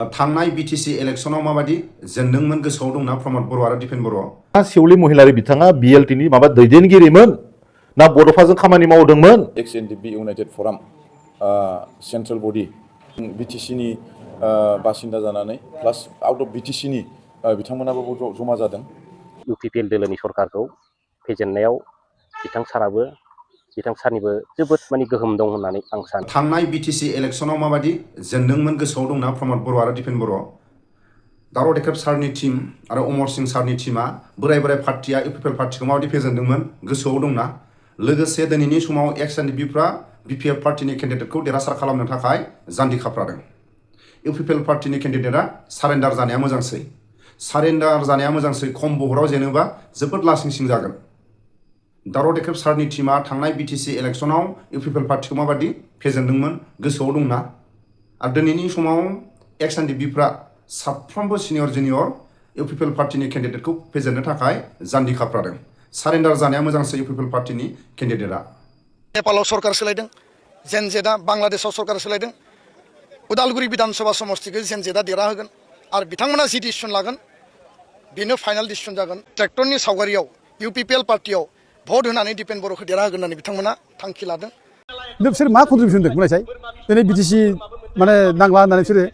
थांनाय बिटिसि इलेक्शनाव माबादि जेनदोंमोन गोसोआव दंना प्रमद बर' आरो दिपेन बर'? शिवली महिलारि बिथाङा बिएलटिनि माबा दैदेनगिरिमोन ना बड'फाजों खामानि मावदोंमोन? XNDP इउनाइटेड फराम सेन्ट्रेल बडि बिटिसिनि बासिन्दा जानानै प्लास आउट अफ बिटिसिनि बिथांमोनाबो जमा जादों। UPPL दोलोनि सरकारखौ फेजेननायाव बिथां सारनिबो जोबोद माने गोहोम दं होननानै आं सानो। थांनाय बिटिसि इलेक्शनाव माबादि जेनदोंमोन गोसोआव दंना प्रमद बर' आरो दिपेन बर'? दाराव देख्रेब सारनि टीम आरो अमर सिंह सारनि टीमा बोराय पार्टिया UPPL पार्टिखौ माबादि फेजेनदोंमोन गोसोआव दंना? लोगोसे दिनैनि समाव XNDPफ्रा BPF पार्टिनि केन्डिडेटखौ देरहासार खालामनो थाखाय जान्जि खाफ्रादों। UPPL पार्टिनि केन्डिडेटआ सारेन्डार जानाया मोजांसै। सारेन्डार जानाया मोजांसै, खम बहराव जेनोबा जोबोद लासिंसिं जागोन। दाराव देख्रेब सारनि टीमा थांनाय बिटिसि इलेक्शनाव UPPL पार्टिखौ माबादि फेजेनदोंमोन गोसोआव दंना? आरो दिनैनि समाव XNDPफ्रा साफ्रोमबो सिनियर जुनियर UPPL पार्टिनि केन्डिडेटखौ फेजेननो थाखाय जान्जि खाफ्रादों। सारेन्डार जानाया मोजांसै UPPL पार्टिनि केन्डिडेटआ। नेपालाव सरकार सोलायदों, जेनजेदा बांलादेशआव सरकार सोलायदों। उदालगुरि विधानसभा समष्टिखौ जेनजेदा देरहाहोगोन आरो बिथांमोना जि डिसिसन लागोन बेनो फाइनाल डिसिसन जागोन। ट्रेक्टरनि सावगारियाव UPPL पार्टियाव भट होनानै दिपेन बर'खौ देरहाहोगोन होननानै बिथांमोना थांखि लादों। बिसोर मा कन्ट्रिबिउसन होदों बुंनायसाय? दिनै बिटिसि माने नांला होननानै बिसोरो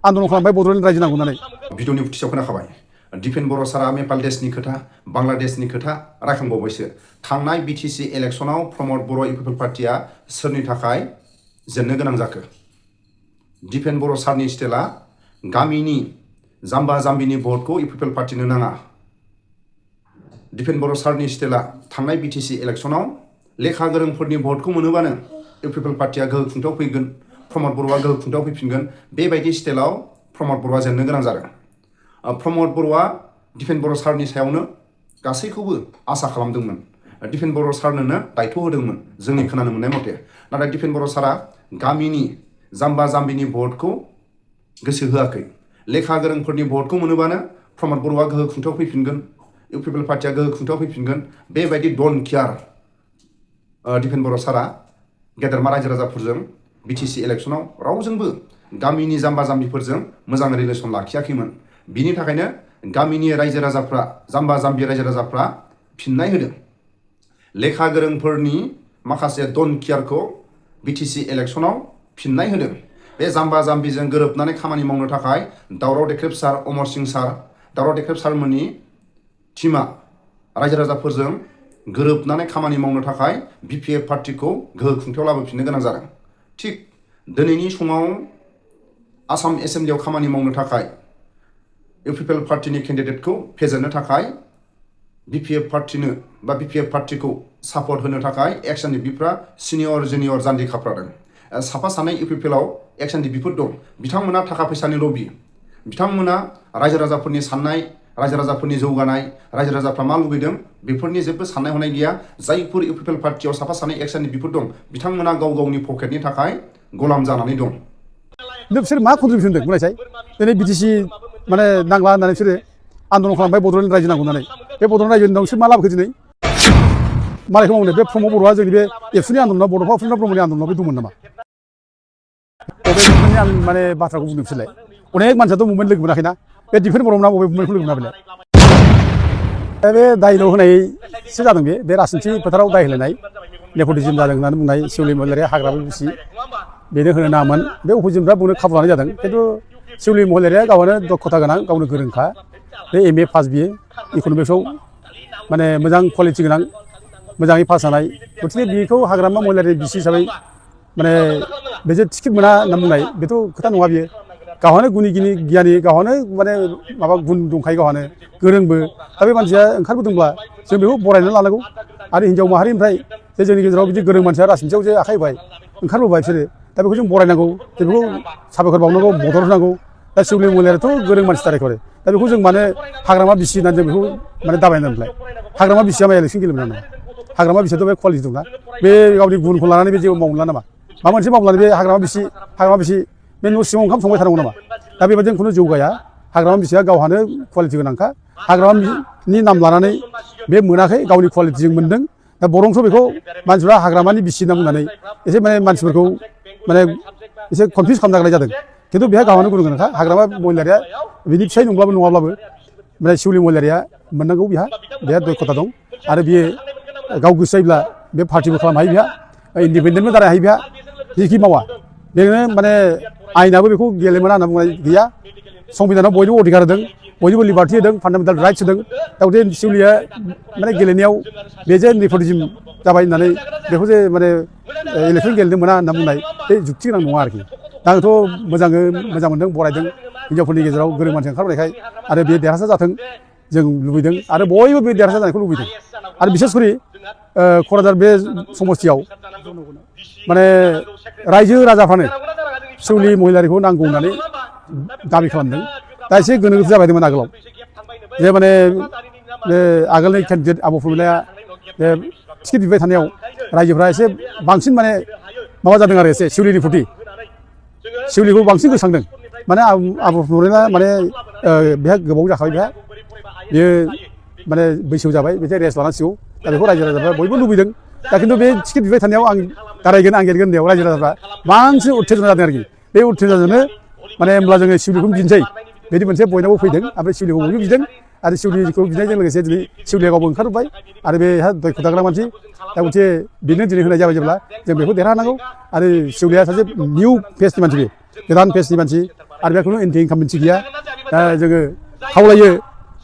आन्दलन खालामबाय बड'लेण्ड रायजो नांगौ होननानै। भिडिअनि फुटिसाव खोनाखाबाय दिपेन बर' सारा नेपाल देशनि खोथा, बांलादेशनि खोथा रायखांबावबायसो। थांनाय बिटिसि इलेक्शनाव प्रमद बर' UPPL पार्टिया सोरनि थाखाय जेननो गोनां जाखो? दिपेन बर' सारनि स्टाइला गामिनि जाम्बा जाम्बिनि भटखौ UPPL पार्टिनो नाङा। दिपेन बर' सारनि स्टाइला थांनाय बिटिसि इलेक्शनाव लेखा गोरोंफोरनि भटखौ मोनोबानो UPPL पार्टिया गोहो खुंथायाव फैगोन, प्रमद बर'आ गोहो खुंथायाव फैफिनगोन। बेबायदि स्टाइलाव प्रमद बर'आ जेननो गोनां जादों। प्रमद बर'आ दिपेन बर' सारनि सायावनो गासैखौबो आसा खालामदोंमोन। दिपेन बर' सारनोनो दायथ' होदोंमोन जोंनि खोनानो मोननाय मथे। नाथाय दिपेन बर' सारा गामिनि जाम्बा जाम्बिनि भटखौ गोसो होआखै। लेखा गोरोंफोरनि भटखौ मोनोबानो प्रमद बर'आ गोहो खुंथायाव फैफिनगोन, UPPL पार्टिया गोहो खुंथायाव फैफिनगोन। बेबायदि डन्ट केयार दिपेन बर' सारा गेदेरमा रायजो राजाफोरजों बिटिसि इलेक्शनाव रावजोंबो गामिनि जाम्बा जाम्बिफोरजों मोजां रिलेसन लाखियाखैमोन। बिनि थाखायनो गामिनि रायजो राजाफ्रा, जाम्बा जाम्बि रायजो राजाफ्रा फिननाय होदों। लेखा गोरोंफोरनि माखासे डन्ट केयारखौ बिटिसि इलेक्शनाव फिननाय होदों। बे जाम्बा जाम्बिजों गोरोबनानै खामानि मावनो थाखाय दावराव देख्रेब सार, अमर सिंह सार, दावराव देख्रेब सारमोननि टीमा रायजो राजाफोरजों गोरोबनानै खामानि मावनो थाखाय BPF पार्टिखौ गोहो खुंथायाव लाबोफिननो गोनां जादों। थिग दिनैनि समाव आसाम एसेम्बलियाव खामानि मावनो थाखाय UPPL पार्टिनि केन्डिडेटखौ फेजेननो थाखाय BPF पार्टिनो बा BPF पार्टिखौ सापर्ट होनो थाखाय XNDPफ्रा सिनियर जुनियर जान्जि खाफ्रादों। साफा सानै UPPLआव XNDPफोर दं। बिथांमोना थाखा फैसानि लबि, बिथांमोना रायजो राजाफोरनि साननाय, रायजो राजाफोरनि जौगानाय, रायजो राजाफ्रा मा लुबैदों बेफोरनि जेबो साननाय हनाय गैया। जायफोर UPPL पार्टियाव साफा सानै XNDPफोर दं बिथांमोना गाव गावनि पकेटनि थाखाय गलाम जानानै दं। बिसोर मा कन्ट्रिबिउसन होदों बुंनायसाय? दिनै बिटिसि माने नांला होननानै बिसोरो आन्दलन खालामबाय बड'लेण्ड रायजो नांगौ होननानै। बे बड'लेण्ड रायजोनि उनाव बिसोर मा लाबोखो दिनै? मालायखौ मावनो बे प्रमद बर'आ जोंनि बे एबसुनि आन्दलनाव बड'फा उपेन्द्र ब्रह्मनि आन्दलनाव बे दंमोन नामा? बबे मुभमेन्टनि आं माने बाथ्राखौ बुंदों बिसोरलाय? अनेक मानसियाथ' मुभमेन्ट लोगो मोनाखैना। बे दिपेन बर' मोना बबे मुभमेन्टखौ लोगो मोना बेलाय? बे दायल' होनायसो जादों। बे राजनिथि फोथाराव दाय होलायनाय, नेपटिजिम जादों होननानै बुंनाय शिवली महिलारिया हाग्राबो बिसि बेनो होनो नाङामोन। बे अफिजिमफ्रा बुंनो खाबु लानाय जादों। खिन्थु शिवली महिलारिया गावनो दक्षता गोनां, गावनो गोरोंखा। बे MA पास बियो इक'नमिक्सआव माने मोजां कुवालिटि गोनां, मोजाङै पास जानाय। गथिखे बेखौ हाग्रामा महिलारि बिसि हिसाबै माने बेजों टिकेट मोना होनना बुंनाय बेथ' खोथा नङा बियो। गावहानो गुनि गियानि, गावहानो माने माबा गुन दंखायो, गावहानो गोरोंबो। दा बे मानसिया ओंखारबोदोंब्ला जों बेखौ बरायनानै लानांगौ। आरो हिन्जाव माहारिनिफ्राय जे जोंनि गेजेराव बिदि गोरों मानसिया राजनिथियाव जे आखाइ होबाय, ओंखारबोबाय बिसोरो, दा बेखौ जों बरायनांगौ, जों बेखौ साबायखर बावनांगौ, मदद होनांगौ। दा शिवली महिलारियाथ' गोरों मानसि एखेबारे। दा बेखौ जों माने हाग्रामा बिसि होननानै जों बेखौ माने दाबायनानै हाग्रामा बिसिया मा इलेक्सन गेलेनो नामा? हाग्रामा बिसियाथ' बे कुवालिटि दंना, बे गावनि गुनखौ लानानै बे जेबो मावला नामा? माबा मोनसे मावब्लानो बे हाग्रामा बिसि बे न' सिङाव ओंखाम संबाय थानांगौ नामा? दा बेबायदिनो खुनु जौगाया। हाग्रामा बिसिया गावहानो कुवालिटि गोनांखा। हाग्रामानि नाम लानानै बे मोनाखै, गावनि कुवालिटिजों मोनदों। दा बरंस' बेखौ मानसिफ्रा हाग्रामानि बिसि होनना बुंनानै एसे माने मानसिफोरखौ माने एसे कनफिउस खालामनो नागिरनाय जादों। खिन्थु बेहा गावनो गुन गोनांखा हाग्रामा महिलारिया बिनि फिसाय नङाब्लाबो ओमफ्राय शिउलि महिलारिया मोननांगौ बेहा दक्षता दं आरो बियो गाव गोसो जायोब्ला बे पार्टिबो खालामनो हायो बेहा इन्डिपेन्डेन्टबो जानो हायो बेहा जेखि मावा बेनो माने आयेनाबो बेखौ गेलेमोना होनना बुंनाय गैया संबिधानाव बयनोबो अधिकार होदों बयनोबो लिबार्टि होदों फान्डामेन्टेल राइट्स होदों दा गथे शिउलिया माने गेलेनायाव बे जे नेपटिजिम जाबाय होननानै बेखौ जे माने इलेक्सन गेलेनो मोना होनना बुंनाय बे जुक्ति गोनां नङा आरोखि दा आंथ' मोजां मोनदों बरायदों हिन्जावफोरनि गेजेराव गोरों मानसि ओंखारबोनायखाय आरो बे देरहासार जाथों जों लुबैदों आरो बयबो बे देरहासार जानायखौ लुबैदों आरो बिसेसकरि क'क्राझार बे समस्तियाव माने रायजो राजाफ्रानो शिउलि महिलारिखौ नांगौ होननानै दाबि खालामदों दा एसे गोनो गोथो जाबायदोंमोन आगोलाव जे माने बे आगोलनि केन्डिडेट आब' फुरमिलाया बे टिकेट बिबाय थानायाव रायजोफ्रा एसे बांसिन माने माबा जादों आरो एसे शिउलिनि प्रति शिउलिखौ बांसिन गोसोखांदों माने आब' फुरमिला माने बेहा गोबाव जाखाबाय बेयो माने बैसोआव जाबाय बेजों रेस्ट लानांसिगौ दा बेखौ रायजो राजाफ्रा बयबो लुबैदों दा खिन्थु बे टिकेट बिबाय थानायाव आं दारायगोन आं गेलेगोन होननायाव रायजो राजाफ्रा बांसिन उत्तेजना जादों आरोखि बे उत्तेजनाजोंनो माने होमब्ला जोङो शिउलिखौ बिदिनोसै बिदि मोनसे बयनावबो फैदों ओमफ्राय शिउलिखौ बयबो बिदों आरो शिउलिखौ बिनायजों लोगोसे दिनै शिउलिया गावबो ओंखारबाय आरो बेहा दक्षता गोनां मानसि दा मोनसे बेनो दिनै होनाय जाबाय जेब्ला जों बेखौ देरहानांगौ आरो शिउलिया सासे निउ फेसनि मानसि बे गोदान फेसनि मानसि आरो बेहा खुनु एन्टि इनकाम्बेन्सि गैया दा जोङो खावलायो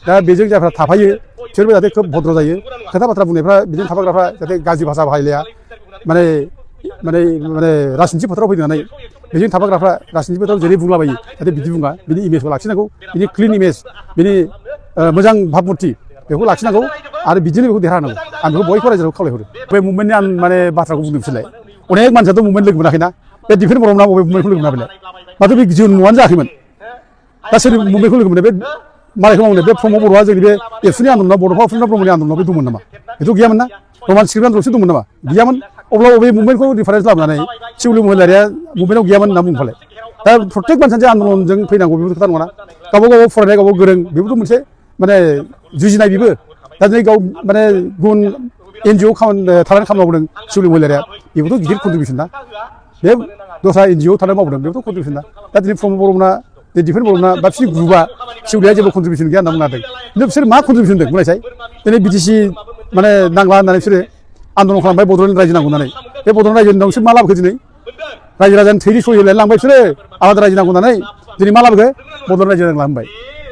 दा बेजों जायफ्रा थाफायो बिसोरबो जाहाथे खोब भद्र जायो खोथा बाथ्रा बुंनायफ्रा बिदिनो थाफाग्राफ्रा जाहाथे गाज्रि भाषा बाहायलाया माने राजनिथि फोथाराव फैनानै बेजों थाफाग्राफ्रा राजनिथि फोथाराव जेरै बुंलाबायो जाहाथे बिदि बुङा बिनि इमेजखौ लाखिनांगौ बिनि क्लिन इमेज बिनि मोजां भाबमुर्ति बेखौ लाखिनांगौ आरो बिदिनो बेखौ देरहानांगौ आं बेखौ बयखौ रायजोआव खावलायहरो बे मुभमेन्टनि आं माने बाथ्राखौ बुंदों बिसोरलाय अनेक मानसियाथ' मुभमेन्ट लोगो मोनाखैना बे डिफेन्ड बर'मोना बबे मुभमेन्टखौ लोगो मोनाखैलाय माथो बे जिउ न'आनो जायाखैमोन दा सोर मुभमेन्टखौ लोगो मोनो बे मालायखौ मावनो बे प्रमद बर'आ जोंनि बे एबसुनि आन्दलनाव बड'फा उपेन्द्र ब्रह्मनि आन्दलनाव बे दंमोन नामा बेथ' गैयामोन ना रमान स्क्रिप्ट आन्दलसो दंमोन नामा गैयामोन अब्ला बबे मुभमेन्टखौ डिफारेन्स लाबोनानै शिउलि महिलारिया मुभमेन्टआव गैयामोन होनना बुंफालाय दा प्रत्येक मानसियानो जे आन्दलनजों फैनांगौ बेबो खोथा नङा गावबा फरायनाय गावबा गोरों बेबोथ' मोनसे माने जुजिनाय बेबो दा दिनै गाव माने गुबुन एनजिअ थानानै खामानि मावदों शिउलि महिलारिया बेबोथ' गिदिर कन्ट्रिबिउसन ना बे दस्रा एनजिअ थानानै मावदों बेबोथ' कन्ट्रिबिउसन ना दा दिनै प्रमद बर'मोना डिफेन्ड बर'मोना बा बिसोरनि ग्रुपआ शिउलिया जेबो कन्ट्रिबिउसन गैया होनना बुंनो हादों खिन्थु बिसोर मा कन्ट्रिबिउसन होदों बुंनायसाय दिनै बिटिसि माने नांला होननानै बिसोरो आन्दलन खालामबाय बड'लेण्ड रायजो नांगौ होननानै बे बड'लेण्ड रायजो होननाव बिसोर मा लाबोखो दिनै रायजो राजानि थैनि सहि होलायना लांबाय बिसोरो आलादा रायजो नांगौ होननानै दिनै मा लाबोखो बड'लेण्ड रायजो लांबाय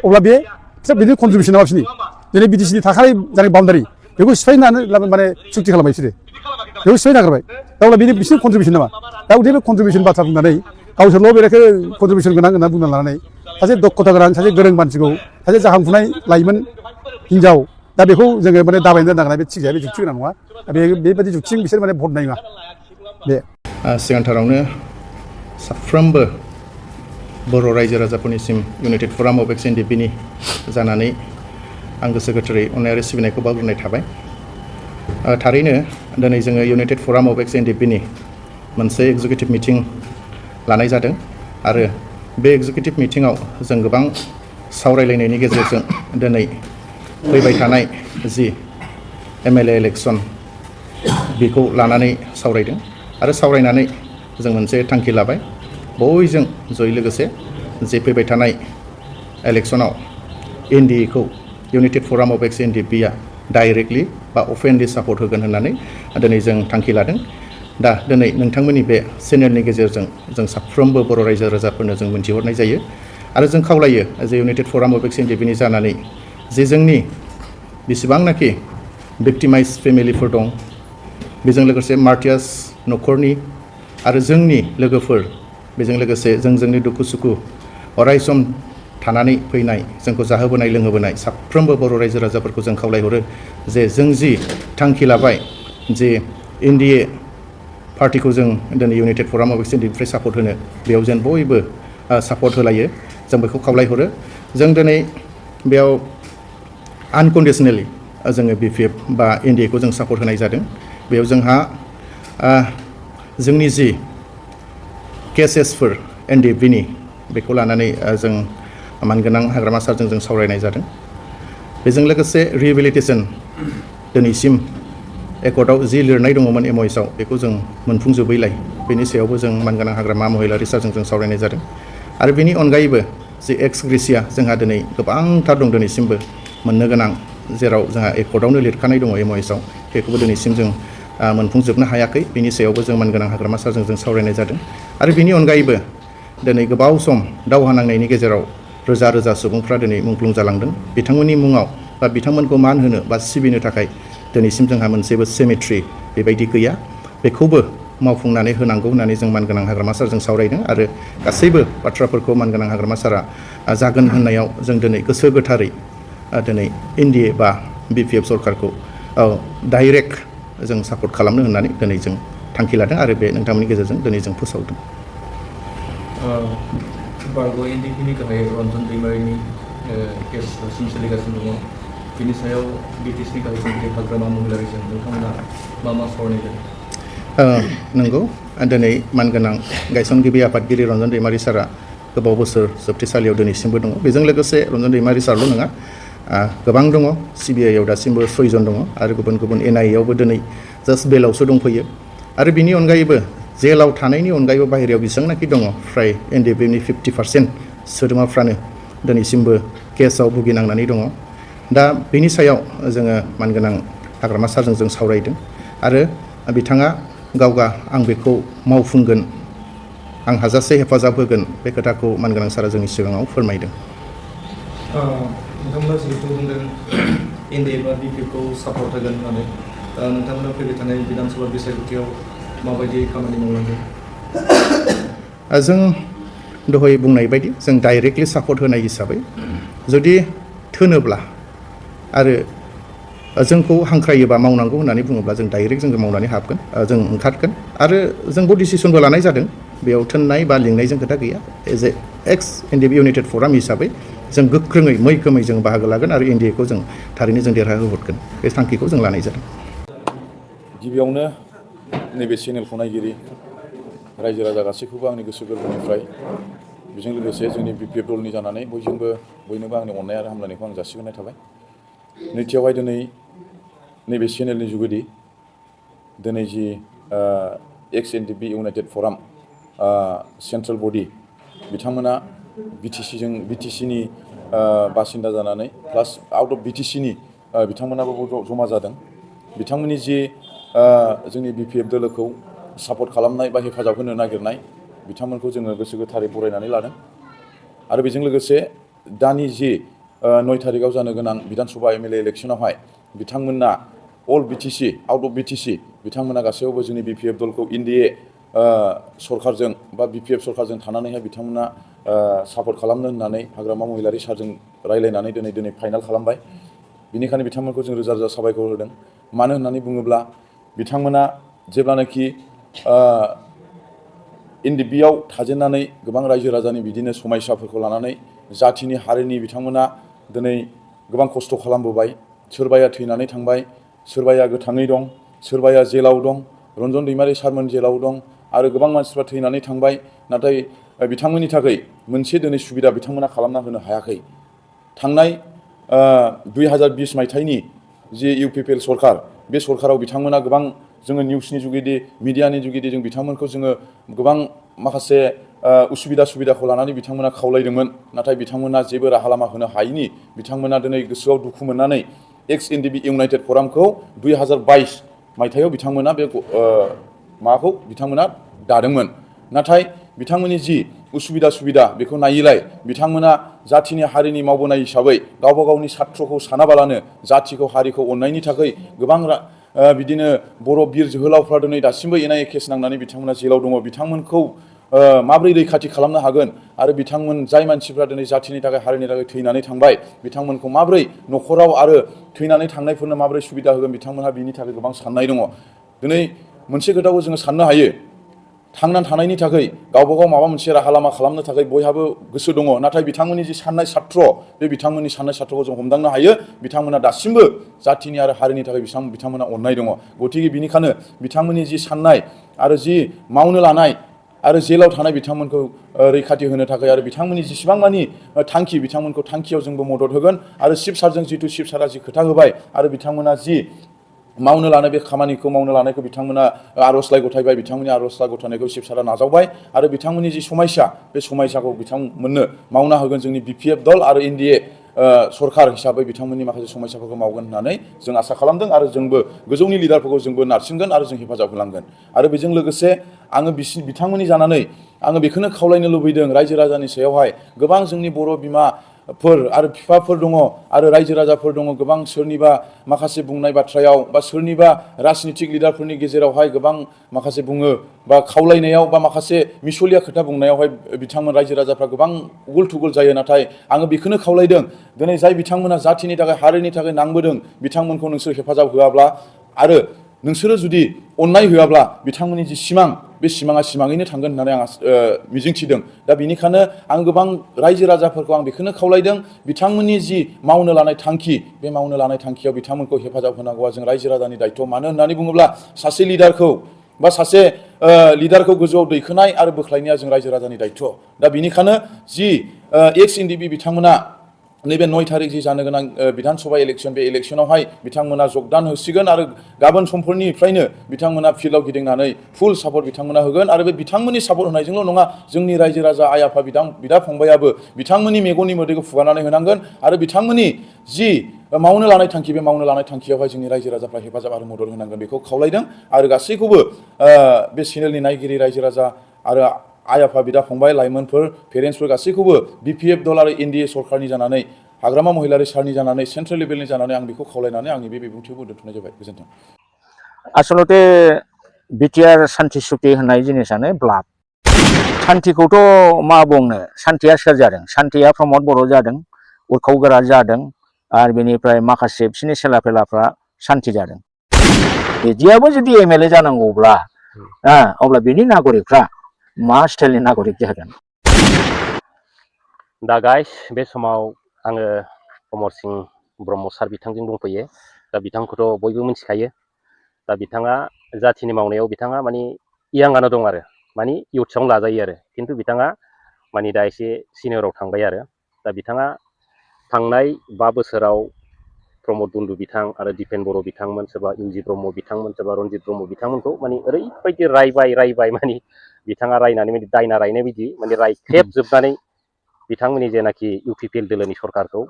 अब्ला बे बिसोर बिनि कन्ट्रिबिउसन नामा बिसोरनि दिनै बिटिसिनि थाखानाय जानाय बाउण्डारि बेखौ सिफायनानै माने सुक्ति खालामबाय बिसोरो बेखौ सिफायनो नागिरबाय दा अब्ला बेनि बिसोरनि कन्ट्रिबिउसन नामा दा गथे बे कन्ट्रिबिउसन बाथ्रा बुंनानै गावसोरल' बेखौ कन्ट्रिबिउसन गोनां होनना बुंना लानानै सासे दक्षता गोनां सासे गोरों मानसिखौ सासे जाखांफुनाय लाइमोन हिनजाव दा बेखौ जोङो माने दाबायनो नागिरनाय बे थिग गैया बे जुक्ति गोनां नङा बेबायदि जुक्तिजों बिसोर माने भट नाय नङा बे सिगांथारावनो साफ्रोमबो बर' रायजो राजाफोरनिसिम इउनाइटेड फराम अफ एक्स एनडिपिनि जानानै आं गोसो गोथारै अननाय आरो सिबिनायखौ बावग्रोनाय थाबाय थारैनो दिनै जोङो इउनाइटेड फराम अफ एक्स एनडिपिनि मोनसे एक्जिकिउटिभ मिटिं लानाय जादों आरो बे एक्जिकिउटिभ मिटिङाव जों गोबां सावरायलायनायनि गेजेरजों दिनै फैबाय थानाय जि एमएलए इलेक्सन बेखौ लानानै सावरायदों आरो सावरायनानै जों मोनसे थांखि लाबाय बयजों जयै लोगोसे जे फैबाय थानाय इलेक्सनाव एनडिएखौ इउनाइटेड फराम अफ एक्स एनडिपिआ डाइरेक्टलि बा अपेनलि सापर्ट होगोन होननानै दिनै जों थांखि लादों दा दिनै नोंथांमोननि बे चेनेलनि गेजेरजों जों साफ्रोमबो बर' रायजो राजाफोरनो जों मिन्थिहरनाय जायो आरो जों खावलायो जे इउनाइटेड फराम अफ एक्स एनडिपिनि जानानै जे जोंनि बेसेबांनाखि भिक्टिमाइज फेमिलिफोर दं बेजों लोगोसे मार्टियास न'खरनि आरो जोंनि लोगोफोर बेजों लोगोसे जोंनि दुखु सुखु अरायसम थानानै फैनाय जोंखौ जाहोबोनाय लोंहोबोनाय साफ्रोमबो बर' रायजो राजाफोरखौ जों खावलायहरो जे जों जि थांखि लाबाय जे एनडिए पार्टिखौ जों दिनै इउनाइटेड फराम अफ एक्स एनडिपिनिफ्राय सापर्ट होनो बेयाव जेन बयबो सापर्ट होलायो जों बेखौ खावलायहरो जों दिनै बेयाव आनकन्डिसनेलि जोङो बिपिएफ बा एनडिएखौ जों सापर्ट होनाय जादों बेयाव जोंहा जोंनि जि केसेसफोर एनडिएफबिनि बेखौ लानानै जों मानगोनां हाग्रामा सारजों जों सावरायनाय जादों बेजों लोगोसे रिहेबिलिटेसन दिनैसिम एकर्डआव जि लिरनाय दङमोन एमअएसआव बेखौ जों मोनफुंजोबैलाय बेनि सायावबो जों मानगोनां हाग्रामा महिलारि सारजों जों सावरायनाय जादों आरो बेनि अनगायैबो जे एक्स ग्रेसिया जोंहा दिनै गोबांथार दं दिनैसिमबो मोननो गोनां, जेराव जोंहा एकर्डआवनो लिरखानाय दङ MOSआव, बेखौबो दिनैसिम जों मोनफुंजोबनो हायाखै। बिनि सायावबो जों मानगोनां हाग्रामा सारजों जों सावरायनाय जादों। आरो बिनि अनगायैबो दिनै गोबाव सम दावहा नांनायनि गेजेराव रोजा रोजा सुबुंफ्रा दिनै मुंख्लं जालांदों। बिथांमोननि मुङाव बा बिथांमोनखौ मान होनो बा सिबिनो थाखाय दिनैसिम जोंहा मोनसेबो सेमेट्रि बेबायदि गैया। बेखौबो मावफुंनानै होनांगौ होननानै जों मानगोनां हाग्रामा सारजों सावरायदों आरो गासैबो बाथ्राफोरखौ मानगोनां हाग्रामा सारा जागोन होननायाव जों दिनै गोसो गोथारै दिनै NDA बा BPF सरकारखौ डाइरेक्ट जों सापर्ट खालामनो होननानै दिनै जों थांखि लादों आरो बे नोंथांमोननि गेजेरजों दिनै जों फोसावदों। बारग' NDPनि गाहाय रन्जन दैमारिनि केस दासिम सोलिगासिनो दङ। बिनि सायाव BTSनि गाहाय सेक्रेटारि हाग्रामा महिलारिजों नोंथांमोना मा सावरायनाय जादों? नंगौ, दिनै मानगोनां गायसनगिरि आफादगिरि रन्जन दैमारि सारा गोबाव बोसोर जोबथेसालियाव दिनैसिमबो दङ। बेजों लोगोसे रन्जन दैमारि सारल' नङा, गोबां दङ। CBIआव दासिमबो 6 जन दङ आरो गुबुन गुबुन NIAआवबो दिनै जास्ट बेलावसो दंफैयो। आरो बिनि अनगायैबो जेलाव थानायनि अनगायैबो बाहेरायाव बेसेबांनाखि दङ, फ्राय NDPनि 50% सोद्रोमाफ्रानो दिनैसिमबो केसआव भुगिनांनानै दङ। दा बेनि सायाव जोङो मानगोनां हाग्रामा सारजों जों सावरायदों आरो बिथाङा गावगा आं बेखौ मावफुंगोन, आं हाजासे हेफाजाब होगोन, बे खोथाखौ मानगोनां सारा जोंनि सिगाङाव फोरमायदों। नोंथांमोना जिहेतु बुंदों NDA बा BPFखौ सापर्ट होगोन होननानै, नोंथांमोना फैबाय थानाय बिधानसभा बिसायख'थियाव माबायदि खामानि मावलांगोन? जों दहाय बुंनाय बायदि जों डाइरेक्टलि सापर्ट होनाय हिसाबै जुदि थोनोब्ला आरो जोंखौ हांख्रायोबा मावनांगौ होननानै बुङोब्ला जों डाइरेक्ट जों मावनानै हाबगोन, जों ओंखारगोन आरो जोंबो डिसिसनबो लानाय जादों। बेयाव थोननाय बा लिंनायजों खोथा गैया। As a ex NDP united forum हिसाबै जों गोख्रोङै मैखोमै जों बाहागो लागोन आरो NDAखौ जों थारैनो जों देरहाहोहरगोन, बे थांखिखौ जों लानाय जादों। गिबियावनो नैबे चेनेलखौ नायगिरि रायजो राजा गासैखौबो आंनि गोसो गोरबोनिफ्राय बेजों लोगोसे जोंनि BPF दलनि जानानै बयनोबो आंनि अननाय आरो हामलायनायखौ आं जासिहरनाय थाबाय। नैथियावहाय दिनै नैबे चेनेलनि जुगेदि दिनै जि एक्स NDP इउनाइटेड फराम सेन्ट्रेल बडि बिथांमोना BTCनि बासिन्दा जानानै प्लास आउट अफ BTCनि बिथांमोनाबो जमा जादों। बिथांमोननि जि जोंनि BPF दोलोखौ सापर्ट खालामनाय बा हेफाजाब होनो नागिरनाय, बिथांमोनखौ जोङो गोसो गोथारै बरायनानै लादों। आरो बेजों लोगोसे दानि जि 9 थारिखआव जानो गोनां बिधानसभा MLA इलेक्सनावहाय बिथांमोना अल BTC आउट अफ BTC बिथांमोना गासैयावबो जोंनि BPF दलखौ NDA सरकारजों बा BPF सरकारजों थानानैहाय बिथांमोना सापर्ट खालामनो होननानै हाग्रामा महिलारि सारजों रायलायनानै दिनै फाइनाल खालामबाय। बेनिखायनो बिथांमोनखौ जों रोजा रोजा साबायखर होदों। मानो होननानै बुङोब्ला बिथांमोना जेब्लानाखि NDPआव थाजेननानै गोबां रायजो राजानि बिदिनो समस्याफोरखौ लानानै जाथिनि हारिनि बिथांमोना दिनै गोबां खस्थ' खालामबोबाय। सोरबाया थैनानै थांबाय, सोरबाया गोथाङै दं, सोरबाया जेलाव दं, रन्जन दैमारि सारमोन जेलाव दं आरो गोबां मानसिफ्रा थैनानै थांबाय। नाथाय बिथांमोननि थाखाय मोनसे दिनै सुबिदा बिथांमोना खालामना होनो हायाखै। थांनाय 2020 मायथाइनि जि UPPL सरकार, बे सरकाराव बिथांमोना गोबां जोङो निउसनि जुगेदि मिडियानि जुगेदि जों बिथांमोनखौ जोङो गोबां माखासे सुबिदाखौ लानानै बिथांमोना खावलायदोंमोन। नाथाय बिथांमोना जेबो राहा लामा होनो हायैनि बिथांमोना दिनै गोसोआव दुखु मोननानै एक्स NDP इउनाइटेड फरामखौ 2022 मायथाइयाव बिथांमोना बे माबाखौ बिथांमोना दादोंमोन। नाथाय बिथांमोननि जि सुबिदा बेखौ नायैलाय बिथांमोना जाथिनि हारिनि मावबोनाय हिसाबै गावबा गावनि सात्रखौ सानाबालानो जाथिखौ हारिखौ अननायनि थाखाय गोबां बिदिनो बर' बिर जोहोलावफ्रा दिनै दासिमबो NIA केस नांनानै बिथांमोना जेलाव दङ। बिथांमोनखौ माबोरै रैखाथि खालामनो हागोन आरो बिथांमोन जाय मानसिफ्रा दिनै जाथिनि थाखाय हारिनि थाखाय थैनानै थांबाय, बिथांमोनखौ माबोरै न'खराव आरो थैनानै थांनायफोरनो माबोरै सुबिदा होगोन, बिथांमोनहा बिनि थाखाय गोबां साननाय दङ। दिनै मोनसे खोथाखौ जोङो साननो हायो, थांनानै थानायनि थाखाय गावबा गाव माबा मोनसे राहा लामा खालामनो थाखाय बयहाबो गोसो दङ। नाथाय बिथांमोननि जि साननाय सात्र, बे बिथांमोननि साननाय सात्रखौ जों हमदांनो हायो। बिथांमोना दासिमबो जाथिनि आरो हारिनि थाखाय बिथांमोना अननाय दङ। गथिखे बिनिखायनो बिथांमोननि जि साननाय आरो जि मावनो लानाय आरो जेलाव थानाय बिथांमोनखौ रैखाथि होनो थाखाय आरो बिथांमोननि जेसेबां मानि थांखि, बिथांमोनखौ थांखियाव जोंबो मदद होगोन। आरो चिफ सारजों जितु चिफ सारा जि खोथा होबाय आरो बिथांमोना जि मावनो लानाय बे खामानिखौ मावनो लानायखौ बिथांमोना आर'जलाइ गथायबाय बिथांमोननि आर'जलाइ गथायनायखौ शिबसारा नाजावबाय आरो बिथांमोननि जि समायसा बे समायसाखौ बिथांमोननो मावना होगोन जोंनि BPF दल आरो NDA सरकार हिसाबै बिथांमोननि माखासे समस्याफोरखौ मावगोन होननानै जों आसा खालामदों आरो जोंबो गोजौनि लिडारफोरखौ जोंबो नारसिनगोन आरो जों हेफाजाब होलांगोन आरो बेजों लोगोसे आङो बिथांमोननि जानानै आङो बेखौनो खावलायनो लुबैदों रायजो राजानि सायावहाय गोबां जोंनि बर' बिमाफोर आरो बिफाफोर दङ आरो रायजो राजाफोर दङ गोबां सोरनिबा माखासे बुंनाय बाथ्रायाव बा सोरनिबा राजनितिक लिडारफोरनि गेजेरावहाय गोबां माखासे बुङो बा खावलायनायाव बा माखासे मिसलिया खोथा बुंनायावहाय बिथांमोन रायजो राजाफ्रा गोबां उगुल थुगुल जायो नाथाय आङो बेखौनो खावलायदों दिनै जाय बिथांमोना जाथिनि थाखाय हारिनि थाखाय नांबोदों बिथांमोनखौ नोंसोर हेफाजाब होआब्ला आरो नोंसोरो जुदि अननाय होआब्ला बिथांमोननि जि सिमां बे सिमाङा सिमाङैनो थांगोन होननानै आं मिजिंथिदों दा बेनिखायनो आं गोबां रायजो राजाफोरखौ आं बेखौनो खावलायदों बिथांमोननि जि मावनो लानाय थांखि बे मावनो लानाय थांखियाव बिथांमोनखौ हेफाजाब होनांगौआ जों रायजो राजानि दायथ' मानो होननानै बुङोब्ला सासे लिडारखौ बा सासे लिडारखौ गोजौआव दैखोनाय आरो बोख्लायनाया जों रायजो राजानि दायथ' दा बेनिखायनो जि एक्स NDP बिथांमोना नैबे 9 थारिख जि जानो गोनां बिधान सभा इलेक्सन बे इलेक्सनावहाय बिथांमोना जगदान होसिगोन आरो गाबोन समफोरनिफ्रायनो बिथांमोना फिल्डआव गिदिंनानै फुल सापर्ट बिथांमोना होगोन आरो बे बिथांमोननि सापर्ट होनायजोंल' नङा जोंनि रायजो राजा आइ आफा बिदा फंबायाबो बिथांमोननि मेगननि मोदैखौ फुगारनानै होनांगोन आरो बिथांमोननि जि मावनो लानाय थांखि बे मावनो लानाय थांखियावहाय जोंनि रायजो राजाफ्रा हेफाजाब आरो मदद होनांगोन बेखौ खावलायदों आरो गासैखौबो बे चेनेलनि नायगिरि रायजो राजा आरो आइ आफा बिदा फंबाय लाइमोनफोर पेरेन्टसफोर गासैखौबो BPF दल आरो NDA सरकारनि जानानै हाग्रामा महिलारि सारनि जानानै सेन्ट्रेल लेभेलनि जानानै आं बेखौ खावलायनानै आंनि बे बिबुंथिखौ दोनथ'नाय जाबाय गोजोन्थों आसलते बिटिआर सान्थि सुक्ति होननाय जिनिसानो ब्लाफ सान्थिखौथ' मा बुंनो सान्थिया सोर जादों सान्थिया प्रमद बर' जादों उरखाव गोरा जादों आरो बेनिफ्राय माखासे बिसोरनि सेला फेलाफ्रा सान्थि जादों बिदियाबो जुदि MLA जानांगौब्ला अब्ला बिनि नागरिकफ्रा मा स्टाइलनि नागरिक जागोन दा गाइस बे समाव आङो अमर सिंह ब्रह्म सार बिथांजों दंफैयो दा बिथांखौथ' बयबो मिथिखायो दा बिथाङा जाथिनि मावनायाव बिथाङा माने इयाङानो दं आरो माने इयुथ्सआवनो लाजायो आरो खिन्थु बिथाङा माने दा एसे सिनियराव थांबाय आरो दा बिथाङा थांनाय 5 बोसोराव प्रमद बन्दु बिथां आरो दिपेन बर' बिथांमोन सोरबा इउजि ब्रह्म बिथांमोन सोरबा रन्जित ब्रह्म बिथांमोनखौ माने ओरैबायदि रायबाय माने बिथाङा रायनानै माने दायना रायनाय बायदि माने रायख्रेबजोबनानै बिथांमोननि जेनाखि UPPL दोलोनि सरकारखौ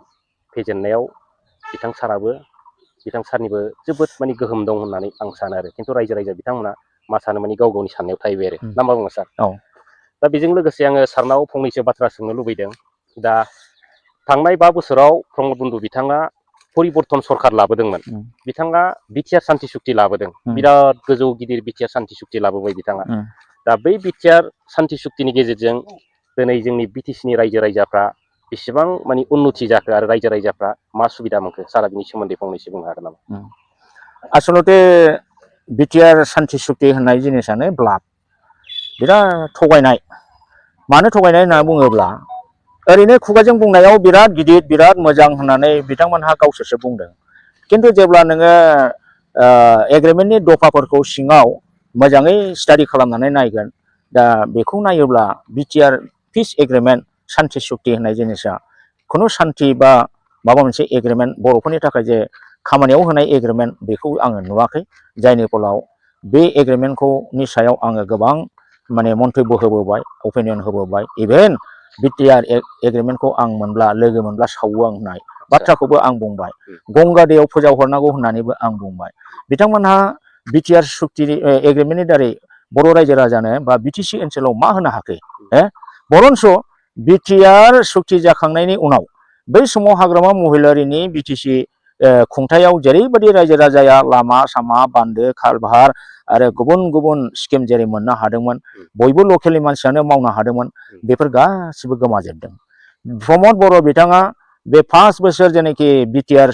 फेजेननायाव बिथां सारनिबो जोबोद माने गोहोम दं होननानै आं सानो आरो खिन्थु रायजो राजा बिथांमोना मा सानो माने गाव गावनि साननायाव थाहैबाय आरो ना मा बुङो सार दा बेजों लोगोसे आङो सारनाव फंनैसो बाथ्रा सोंनो लुबैदों दा थांनाय 5 बोसोराव प्रमद बन्दु बिथाङा परिबर्तन सरकार लाबोदोंमोन बिथाङा बिटिआर सान्थि सुक्ति लाबोदों बिराद गोजौ गिदिर बिटिआर सान्थि सुक्ति लाबोबाय बिथाङा दा बै बिटिआर सान्थि सुक्तिनि गेजेरजों दिनै जोंनि BTCनि रायजो राजाफ्रा बेसेबां माने उन्नति जाखो आरो रायजो राजाफ्रा मा सुबिदा मोनखो सारा बिनि सोमोन्दै फंनैसो बुंनो हागोन नामा आसलते बिटिआर सान्थि सुक्ति होननाय जिनिसानो ब्लाफ बिराद थगायनाय मानो थगायनाय होनना बुङोब्ला ओरैनो खुगाजों बुंनायाव बिराद गिदिर बिराद मोजां होननानै बिथांमोनहा गावसोरसो बुंदों खिन्थु जेब्ला नोङो एग्रिमेन्टनि दफाफोरखौ सिङाव मोजाङै स्टाडि खालामनानै नायगोन दा बेखौ नायोब्ला बिटिआर पिस एग्रिमेन्ट सान्थि सुक्ति होननाय जिनिसा खुनु सान्थि बा माबा मोनसे एग्रिमेन्ट बर'फोरनि थाखाय जे खामानियाव होनाय एग्रिमेन्ट बेखौ आङो नुवाखै जायनि फलाव बे एग्रिमेन्टखौ नि सायाव आङो गोबां माने मन्तब्य होबोबाय अपिनियन होबोबाय इभेन बिटिआर एग्रिमेन्टखौ आं मोनब्ला लोगो मोनब्ला सावो आं होननाय बाथ्राखौबो आं बुंबाय गंगा दैयाव फोजाव हरनांगौ होननानैबो आं बुंबाय बिथांमोनहा बिटिआर सुक्ति एग्रिमेन्टनि दारै बर' रायजो राजानो बा BTC ओनसोलाव मा होनो हाखो बरन्स बिटिआर सुक्ति जाखांनायनि उनाव बै समाव हाग्रामा महिलारिनि BTC खुंथायाव जेरैबायदि रायजो राजाया लामा सामा बान्दो खालभार आरो गुबुन गुबुन स्किम जेरै मोननो हादोंमोन बयबो लकेलनि मानसियानो मावनो हादोंमोन बेफोर गासिबो गोमाजोबदों प्रमद बर' बिथाङा बे 5 बोसोर जेनाखि बिटिआर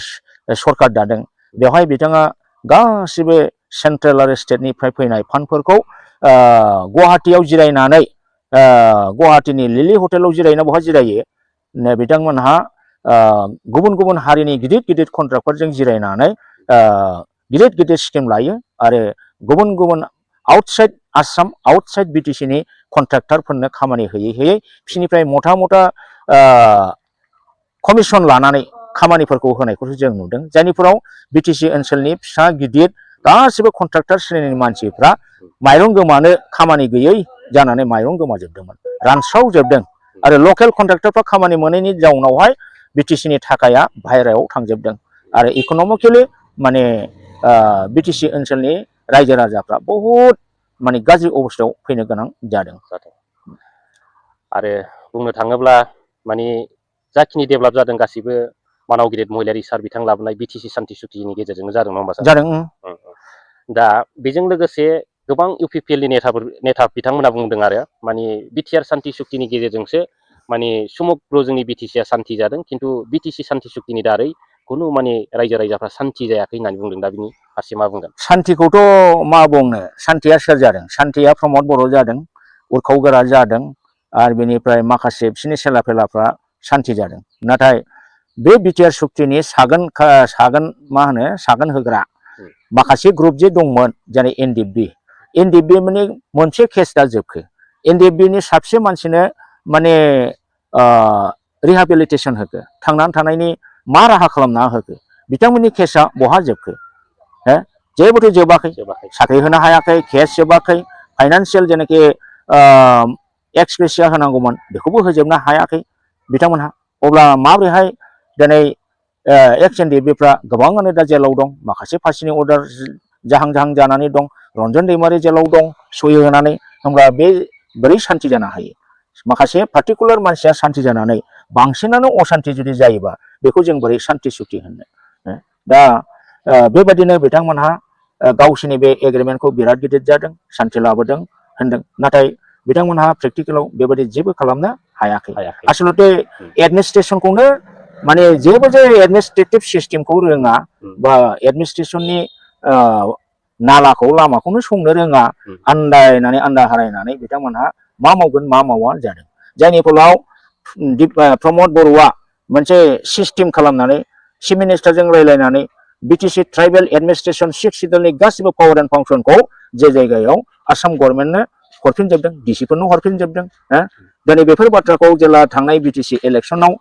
सरकार दादों बेवहाय बिथाङा गासिबो सेन्ट्रेल आरो स्टेटनिफ्राय फैनाय फान्डफोरखौ गुवाहाटीयाव जिरायनानै गुवाहाटीनि लिलि हटेलाव जिरायना बहा जिरायो बिथांमोनहा गुबुन गुबुन हारिनि गिदिर गिदिर कन्ट्राक्टफोरजों जिरायनानै गिदिर गिदिर स्किम लायो आरो गुबुन गुबुन आउटसाइड आसाम आउटसाइड BTCनि कन्ट्राक्टरफोरनो खामानि होयै बिसोरनिफ्राय मथा कमिसन लानानै खामानिफोरखौ होनायखौसो जों नुदों जायनिफोराव BTC ओनसोलनि फिसा गिदिर गासिबो कन्ट्राक्टर श्रेणीनि मानसिफ्रा माइरं गोमानो खामानि गैयै जानानै माइरं गोमाजोबदोंमोन, रानस्रावजोबदों। आरो लकेल कन्ट्राक्टरफ्रा खामानि मोनैनि जाउनावहाय बिटिसिनि थाखाया बाहेरायाव थांजोबदों आरो इक'नमिकेलि माने बिटिसि ओनसोलनि रायजो राजाफ्रा बहुद माने गाज्रि अबस्थायाव फैनो गोनां जादों। आरो बुंनो थाङोब्ला माने जाखिनि डेभेलप जादों गासिबो मानाव गिदिर महिलारि सार बिथां लाबोनाय बिटिसि सान्थि सुक्तिनि गेजेरजोंनो जादों नङा होमबा सार? जादों। दा बेजों लोगोसे गोबां इउपिपिएलनि नेता बिथांमोना बुंदों आरो माने बिटिआर सान्थि सुक्तिनि गेजेरजोंसो माने समग्र जोंनि बिटिसिआ सान्थि जादों, खिन्थु बिटिसि सान्थि सुक्तिनि दारै खुनु माने रायजो राजाफ्रा सान्थि जायाखै होननानै बुंदों। दा बिनि फारसे मा बुंगोन? सान्थिखौथ' मा बुंनो, सान्थिया सोर जादों? सान्थिया प्रमद बर' जादों, उरखाव गोरा जादों, आरो बेनिफ्राय माखासे बिसोरनि सेला फेलाफ्रा सान्थि जादों। नाथाय बे बिटिआर सुक्तिनि सागोन होग्रा माखासे ग्रुप जे दंमोन, जेरै एनडिएफबि माने मोनसे केस दा जोबखो। एनडिएफबिनि साबसे मानसिनो माने रिहाबिलिटेसन होखो, थांनानै थानायनि मा राहा खालामना होखो, बिथांमोननि केसा बहा जोबखो? जेबोथ' जोबाखै, साख्रि होनो हायाखै, केस जोबाखै, फाइनान्सियेल जेनाखि एक्स ग्रेसिया होनांगौमोन बेखौबो होजोबनो हायाखै बिथांमोनहा। अब्ला माबोरैहाय दिनै एक्स एनडिएफबिफ्रा गोबाङानो दा जेलाव दं, माखासे फासिनि अर्डार जाहां जानानै दं, रन्जन दैमारि जेलाव दं सहि होनानै। होमब्ला बे बोरै सान्थि जानो हायो? माखासे पार्टिकुलार मानसिया सान्थि जानानै बांसिनानो असान्थि जुदि जायोबा बेखौ जों बोरै सान्थि सुक्ति होननो? दा बेबायदिनो बिथांमोनहा गावसोरनि बे एग्रिमेन्टखौ बिराद गिदिर जादों, सान्थि लाबोदों होनदों, नाथाय बिथांमोनहा प्रेक्टिकेलाव बेबायदि जेबो खालामनो हायाखै। आसलते एडमिनिस्ट्रेसनखौनो माने जेबो जे एडमिनिस्ट्रेटिभ सिस्टेमखौ रोङा बा एडमिनिस्ट्रेसननि नालाखौ लामाखौनो संनो रोङा, आन्दायनानै हारायनानै बिथांमोनहा मा मावगोन मा मावा जादों। जायनि फलाव प्रमद बर'आ मोनसे सिस्टेम खालामनानै चिफ मिनिस्टारजों रायज्लायनानै बिटिसि ट्राइबेल एडमिनिस्ट्रेसन 6 सिडुलनि गासिबो पावार एन्ड फांसनखौ जे जायगायाव आसाम गभर्नमेन्टनो हरफिनजोबदों, डिसिफोरनो हरफिनजोबदों। दिनै बेफोर बाथ्राखौ जेला थांनाय बिटिसि इलेक्सनाव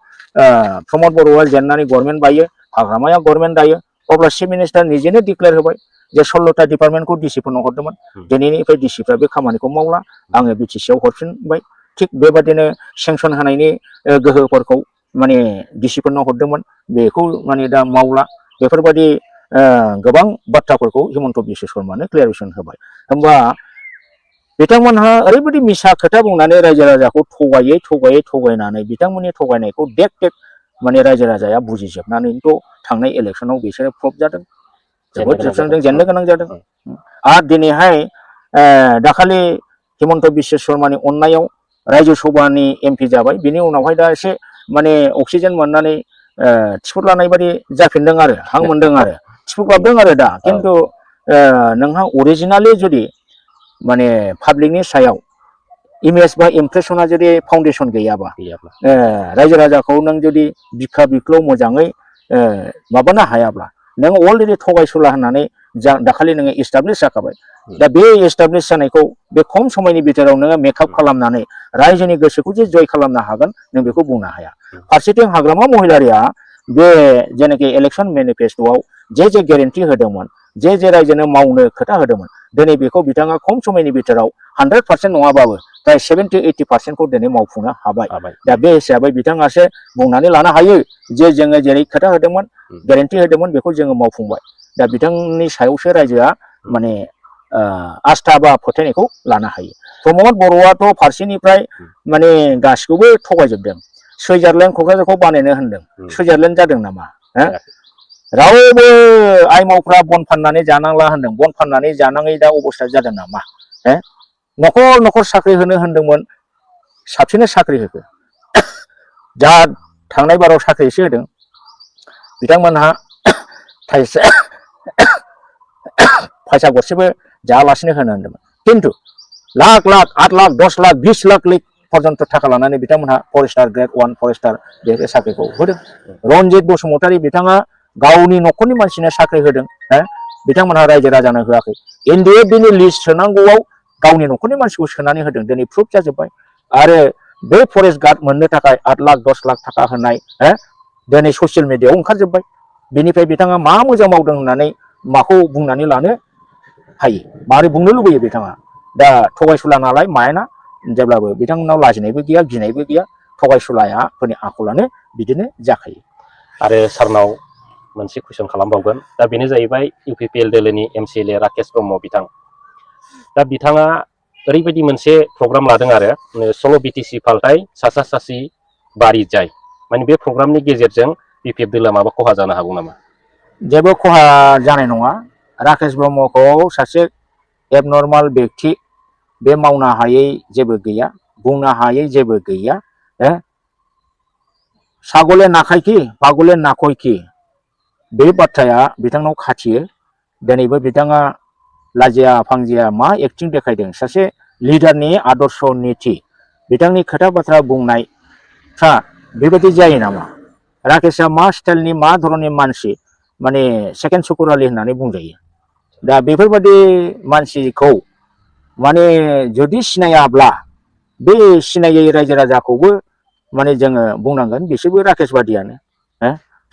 प्रमद बर'आ जेननानै गभर्नमेन्ट बायो, हाग्रामाया गभर्नमेन्ट दायो, अब्ला चिफ मिनिस्टार निजेनो डिक्लेयार होबाय जे 16टा डिपार्टमेन्टखौ डिसिफोरनो हरदोंमोन, दिनैनिफ्राय डिसिफ्रा बे खामानिखौ मावला, आङो बिटिसिआव हरफिनबाय। थिग बेबादिनो सेंसन होनायनि गोहोफोरखौ माने डिसिफोरनो हरदोंमोन, बेखौ माने दा मावला। बेफोरबायदि गोबां बाथ्राफोरखौ हिमन्त बिश्व शर्मानो क्लियारेसन होबाय। होमबा बिथांमोनहा ओरैबायदि मिसा खोथा बुंनानै रायजो राजाखौ थगायनानै बिथांमोननि थगायनायखौ देख माने रायजो राजाया बुजिजोबनानैथ' थांनाय इलेक्सनाव बिसोरो फ्लप जादों, जोबोद जोबस्रांदों, जेननो गोनां जादों। आरो दिनैहाय दाखालि हिमन्त बिश्व शर्मानि अननायाव रायजो सभानि एमपि जाबाय, बिनि उनावहाय दा एसे माने अक्सिजेन मोननानै थिफुर लानाय बायदि जाफिनदों आरो हां मोनदों आरो थिफुर गाबदों आरो दा। खिन्थु नोंहा अरिजिनालि जुदि माने पाब्लिकनि सायाव इमेज बा इमप्रेसना जुदि फाउन्डेसन गैयाबा, रायजो राजाखौ नों जुदि बिखा बिख्लो मोजाङै माबानो हायाब्ला, नों अलरेडि थगायसुला होननानै दाखालि नोङो एस्टाब्लिश जाखाबाय। दा बे एस्टाब्लिश जानायखौ बे खम समयनि बिथोराव नोङो मेकआप खालामनानै रायजोनि गोसोखौ जे जय खालामनो हागोन नों बेखौ बुंनो हाया। फारसेथिं हाग्रामा महिलारिया बे जेनाखि इलेक्सन मेनिफेस्ट'आव जे गेरेन्टि होदोंमोन, जे रायजोनो मावनो खोथा होदोंमोन, दिनै बेखौ बिथाङा खम समयनि बिथोराव 100% नङाबाबो प्राय 70-80%खौ दिनै मावफुंनो हाबाय। दा बे हिसाबै बिथाङासो बुंनानै लानो हायो जे जोङो जेरै खोथा होदोंमोन, गेरेन्टि होदोंमोन, बेखौ जोङो मावफुंबाय। दा बिथांनि सायावसो रायजोआ माने आस्था बा फोथायनायखौ लानो हायो। प्रमद बर'आथ' फारसेनिफ्राय माने गासिखौबो थगायजोबदों। सुइजारलेण्ड क'क्राझारखौ बानायनो होनदों, सुइजारलेण्ड जादों नामा? रावबो आइमावफ्रा बन फाननानै जानांला होनदों, बन फाननानै जानाङै दा अबस्था जादों नामा? न'खर साख्रि होनो होनदोंमोन, साबसिननो साख्रि होखो। जा थांनाय बाराव साख्रि एसे होदों, बिथांमोनहा फैसा गरसेबो जायालासिनो होनो होनदोंमोन। खिन्थु लाख, 8 लाख, 10 लाख, 20 लाख पर्यन्त थाखा लानानै बिथांमोनहा फरेस्टार ग्रेड 1 फरेस्टार बे साख्रिखौ होदों। रनजित बसुमतारी बिथाङा गावनि न'खरनि मानसिनो साख्रि होदों, बिथांमोनहा रायजो राजानो होआखै। एनडिएफबिनि लिस्ट सोनांगौआव गावनि न'खरनि मानसिखौ सोनानै होदों, दिनै प्रुफ जाजोब्बाय। आरो बे फरेस्ट गार्ड मोननो थाखाय 8 लाख 10 लाख थाखा होनाय दिनै ससियेल मिडियायाव ओंखारजोब्बाय। बेनिफ्राय बिथाङा मा मोजां मावदों होननानै माखौ बुंनानै लानो हायो मारै बुंनो लुबैयो बिथाङा दा थगायसुला नालाय मायाना जेब्लाबो बिथांमोनाव लाजिनायबो गैया गिनायबो गैया थगायसुलाफोरनि आखलानो बिदिनो जाखायो। आरो सारनाव मोनसे कुइसन खालामबावगोन दा बेनो जाहैबाय इउपिपिएल दोलोनि MCLA राकेश ब्रह्म बिथां दा बिथाङा ओरैबायदि मोनसे प्रग्राम लादों आरो सल' BTC फालथाय सासा सासि बारि जाय माने बे प्रग्रामनि गेजेरजों BPF दोलोआ माबा खहा जानो हागौ नामा? जेबो खहा जानाय नङा राकेश ब्रह्मखौ सासे एबनर्माल बेक्ति बे मावनो हायै जेबो गैया बुंनो हायै जेबो गैया सागले नाखायखि पागले नाखयखि बे बाथ्राया बिथांनाव खाथियो दिनैबो बिथाङा लाजिया फांजिया मा एक्टिं देखायदों सासे लिडारनि आदर्श नीति बिथांनि खोथा बाथ्रा बुंनायफ्रा बेबायदि जायो नामा राकेशआ मा स्टाइलनि मा धरननि मानसि माने सेकेन्ड सुकुरालि होननानै बुंजायो दा बेफोरबायदि मानसिखौ माने जुदि सिनायाब्ला बे सिनायै रायजो राजाखौबो माने जोङो बुंनांगोन बिसोरबो राकेश बादियानो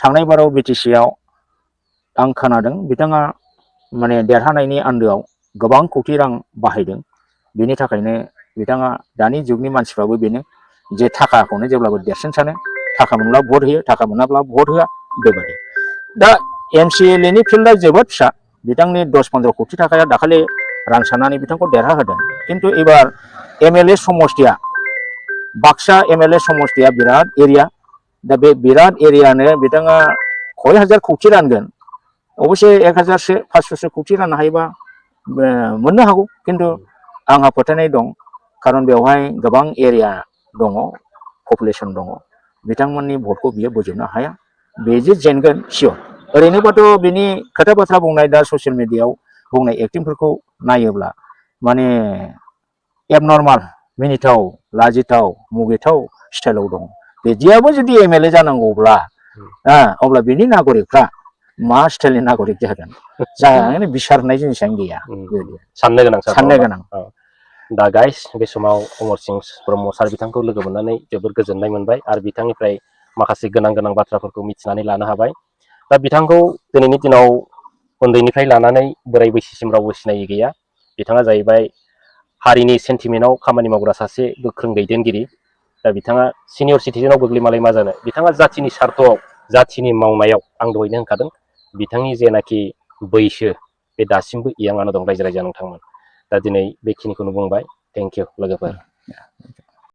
थांनाय बाराव BTCआव आं खोनादों बिथाङा माने देरहानायनि आन्दोआव गोबां कौटि रां बाहायदों बेनि थाखायनो बिथाङा दानि जुगनि मानसिफ्राबो बेनो जे थाखाखौनो जेब्लाबो देरसिन सानो थाखा मोनब्ला भट होयो थाखा मोनाब्ला भट होआ बेबायदि दा MCLAनि फिल्डआ जोबोद फिसा बिथांनि 10-15 कौटि थाखाया दाखालि रानसारनानै बिथांखौ देरहाहोदों खिन्थु एबार MLA समष्टिया बाक्सा MLA समष्टिया बिराद एरिया दा बे बिराद एरियानो बिथाङा कय हाजार कौटि रानगोन अबयसे 1000-500 कौटि राननो हायोबा मोननो हागौ खिन्थु आंहा फोथायनाय दं खारन बेवहाय गोबां एरिया दङ पपुलेसन दङ बिथांमोननि भटखौ बियो बोजबनो हाया बे जे जेनगोन सियर ओरैनोबाथ' बिनि खोथा बाथ्रा बुंनाय दा ससियेल मिडियायाव बुंनाय एक्टिंफोरखौ नायोब्ला माने एबनर्माल मिनिथाव लाजिथाव मुगैथाव स्टाइलाव दं बिदियाबो जुदि MLA जानांगौब्ला अब्ला बिनि नागरिकफ्रा मा स्टाइलनि नागरिक जागोन जानो बिसार होननाय जिनिसानो गैया साननो गोनां साननो गोनां दा गाइस बे समाव अमर सिंह ब्रह्म सार बिथांखौ लोगो मोननानै जोबोद गोजोननाय मोनबाय आरो बिथांनिफ्राय माखासे गोनां गोनां बाथ्राफोरखौ मिथिनानै लानो हाबाय दा बिथांखौ दिनैनि दिनाव उन्दैनिफ्राय लानानै बोराय बैसोसिम रावबो सिनायि गैया बिथाङा जाहैबाय हारिनि सेन्टिमेन्टआव खामानि मावग्रा सासे गोख्रों दैदेनगिरि दा बिथाङा सिनियर सिटिजेनाव गोग्लैमालाय मा जानो बिथाङा जाथिनि सार्थआव जाथिनि मावनायाव आं दहायनो होनखादों बिथांनि जेनाखि बैसो बे दासिमबो इयाङानो दं रायजो राजा नोंथांमोन दा दिनै बेखिनिखौनो बुंबाय थेंक इउ लोगोफोर